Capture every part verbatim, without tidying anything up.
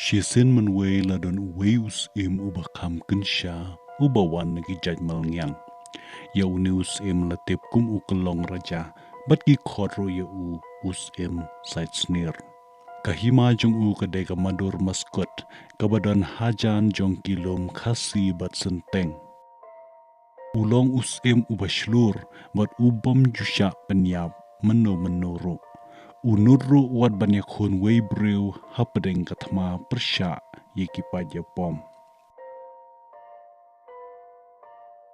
Shisien mynwei la don uwei u syiem uba kham kynsha, uba wan na ki jait malngiang. Ïa une u syiem la tip kum u Kyllong Raja, bad ki khot ruh ïa u, u syiem Saitsnir. Ka hima jong u ka dei ka Madur Maskut, kaba don hajan jong ki lum Khasi bad Synteng. U long u syiem uba shlur, bad u bym ju shah pynïap mynno mynno ruh. U nud ruh wat ban ïakhun wei briew hapdeng ka thma pyrshah ïa ki paid ïapom.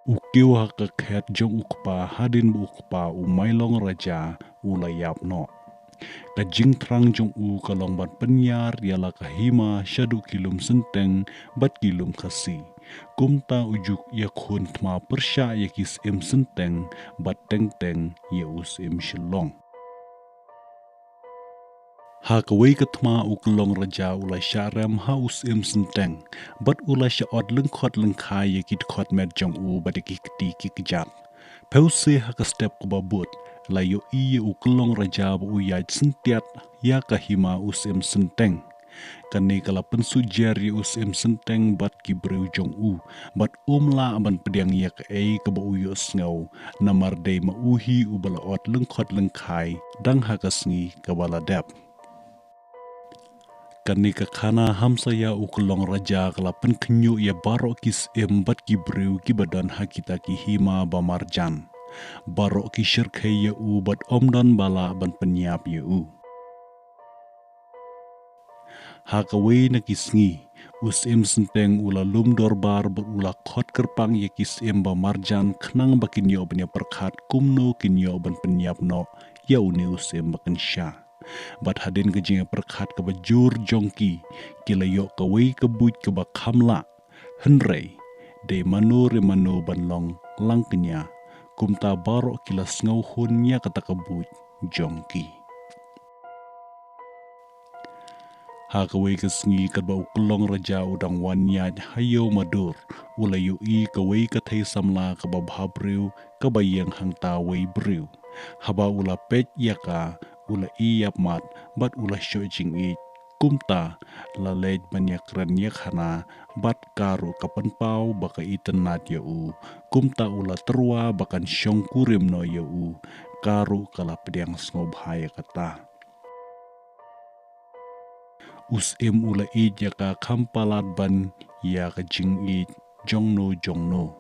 U kiew ha ka khet jong u kpa hadien ba u kpa u Mailong Raja u la ïap noh. Ka jingthrang jong u ka long ban pynïar ïa la ka hima shaduh ki lum Synteng bad ki lum Khasi. Kumta u ju ïakhun thma pyrshah ïa ki syiem Synteng bad teng teng ïa u syiem Shillong. Ha kawei ka thma u Kyllong Raja u la shah rem ha u syiem Synteng, bad u la shah ot lyngkhot lyngkhai ïa ki dkhot met jong u bad ïa ki kti ki kjat. Phewse ha ka step kaba bud, la ïohi ïa u Kyllong Raja ba u ïaid syntiat ïa ka hima u syiem Synteng. Kane ka la pynsuhjer ïa u syiem Synteng bad ki briew jong u, bad um lah ban pdiang ïa kaei kaba u ïohsngew, namar dei ma u hi uba la ot lyngkhot lyngkhai, dang ha ka sngi kaba la dep. Kane ka khana hamsaïa u Kyllong Raja ka la pynkhynñiuh ïa baroh ki syiem bad ki briew kiba don ha kita ki hima ba marjan. Baroh ki shyrkhei ïa u bad ym don ba lah ban pynïap ïa u. Ha kawei na ki sngi, u syiem Synteng u la lum dorbar bad u la khot kyrpang ïa ki syiem ba marjan khnang ba kin ïoh ban ïa pyrkhat kumno kin ïoh ban pynïap noh ïa une u syiem ba kynsha. Bad hadien ka jingïapyrkhat kaba jur jong ki, ki la ïoh kawei ka buit kaba kham lah. Hynrei, dei mano re mano ban long lang kñia, kumta baroh ki la sngewhun ïa kata ka buit jong ki. Ha kawei ka sngi katba u Kyllong Raja u dang wan ïaid ha ïew Madur, u la ïohi kawei ka thei samla kaba bha briew kaba ïeng hangta wei briew. Haba u la peit ïa ka, u la ïap mat, bad u la shoh jingïeit. Kumta, la leit ban ïakren ïakhana, bad ka ruh ka pynpaw ba ka itynnad ïa u. Kumta u la tyrwa ba kan shong kurim noh ïa u, ka ruh ka la pdiang sngewbha ïa kata. U syiem u la ïeit ïa ka kham palat ban ïa ka jingïeit jongno jongno.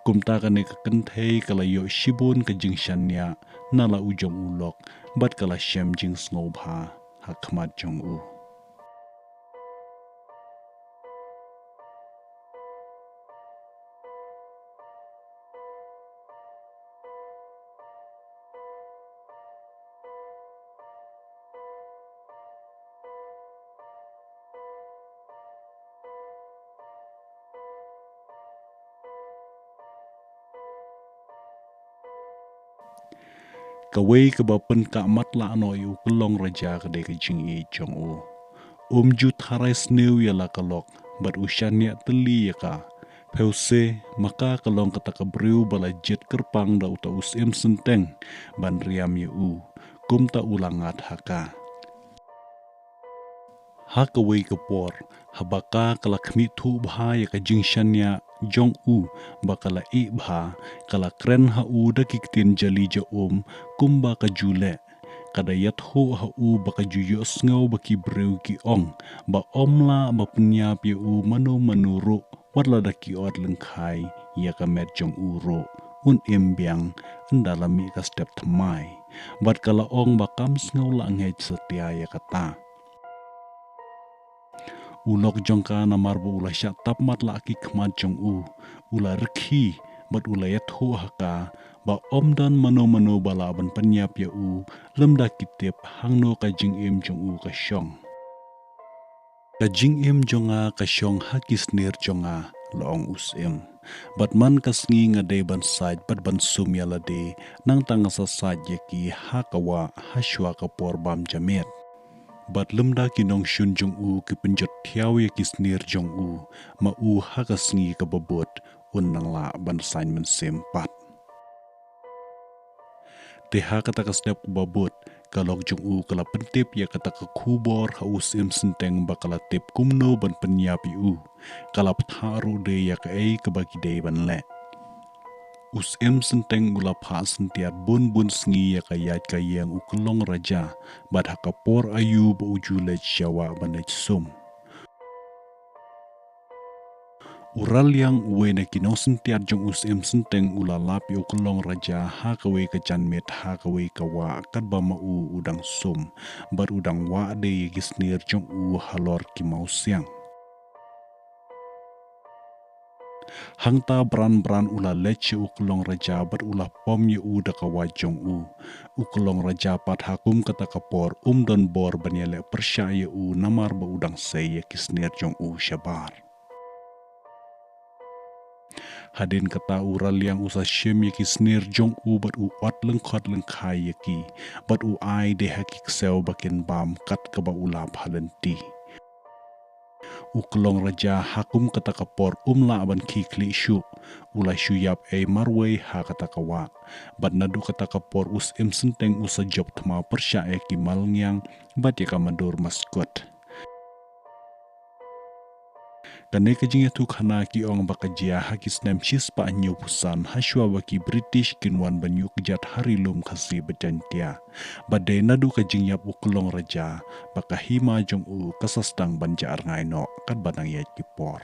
Kumta kane ka kynthei ka la ïoh shibun ka jingshaniah na la u jong u lok, bad ka la shem jingsngewbha ha khmat jong u. Kawei kaba pynkah matlah noh ïa u Kyllong Raja ka dei ka jingïeit jong u. Um ju tharai sniew ïa la ka lok, bad u shaniah tylli ïa ka. Phewse, ma ka ka long kata ka briew ba la jied kyrpang da uta u syiem synteng ban riam ïa u. Kumta u la ngat ha ka. Ha kawei ka por, haba ka ka la khmih thuh bha ïa ka jingshaniah jong u, ba ka la ïeh bha, ka la kren ha u da ki ktien jali ja um, kumba ka ju leh. Ka da ïathuh ha u ba ka ju ïohsngew ba ki briew ki ong, ba ym lah ba pynïap ïa u mano mano ruh, wat la da ki ot lyngkhai ïa ka met jong u ruh, un im biang, ynda la mih ka step thymmai. Bad ka la ong ba kam sngew lah ngeit satia ïa kata. U lok jong ka namar ba u la shah tap matlah ki khmat jong u, u la rkhie, bad u la ïathuh ha ka, ba ym don mano mano ba lah ban pynïap ïa u, lymda ki tip hangno ka jingim jong u ka shong. Ka jingim jong nga ka shong ha ki snier jong nga, la ong u syiem. Bad man ka sngi nga dei ban sait bad ban sum ïa lade, nangta nga sa sait ïa ki ha ka wah ha shuwa ka por bam ja miet. Bad lymda ki nongshun jong u ki pynjot thiaw ïa ki snier jong u, ma u ha ka sngi kaba bud, un nang lah ban sait mynsiem pat. Te ha kata ka step kaba bud, Ka lok jong u ka la pyntip ïa kata ka khubor ha u Syiem Synteng ba ka la tip kumno ban pynïap ïa u. Ka la bthah ruh de ïa kaei kaba ki dei ban leh. U Syiem Synteng u la phah syntiat bun bun sngi ïa ka ïaid ka ïeng u Kyllong Raja, bad ha ka por aïu ba u ju leit sha wah ban leit sum. U Raliang uwei na ki nongsyntiat jong u Syiem Synteng u la lap ïa u Kyllong Raja ha kawei ka janmiet ha kawei ka wah katba ma u u dang sum, bad u dang wah de ïa ki snier jong u halor ki mawsiang. Hangta bran bran u la leit sha u Kyllong Raja bad u la pom ïa u da ka wah jong u. U Kyllong Raja pat ha kum kata ka por um don bor ban ïaleh pyrshah ïa u namar ba u dang sei ïa ki snier jong u shabar. Hadien kata u Raliang u sa shim ïa ki snier jong u bad u ot lyngkhot lyngkhai ïa ki, bad u ai de ha ki ksew ba kin bam kat kaba u lap ha lynti. U Kyllong Raja ha kum kata ka por um lah ban khie khlieh shuh, u la shu ïap ei marwei ha kata ka wah. Bad naduh kata ka por u Syiem Synteng u sa jop thma pyrshah ïa ki malngiang bad ïa ka madur maskut. Kane ka jingïathuhkhana ki ong ba ka jia ha ki snem shispah hynñiewphew san hashwa ba ki British kin wan ban ïuh kjat ha Ri Lum Khasi bad Jaintia. Bad dei naduh ka jingïap u Kyllong Raja ba ka hima jong u ka sa sdang ban jah rngai noh katba dang ïaid ki por.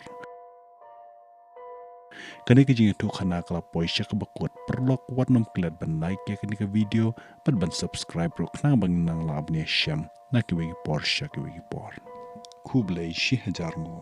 Kane ka jingïathuhkhana ka la poi sha kaba kut. Paralok, wat nym klet ban like ïa kane ka video bad ban subscribe ruh khnang ba ngin nang lah ban ïashem na kiwei ki por sha kiwei ki por. Khublei shihajar nguh.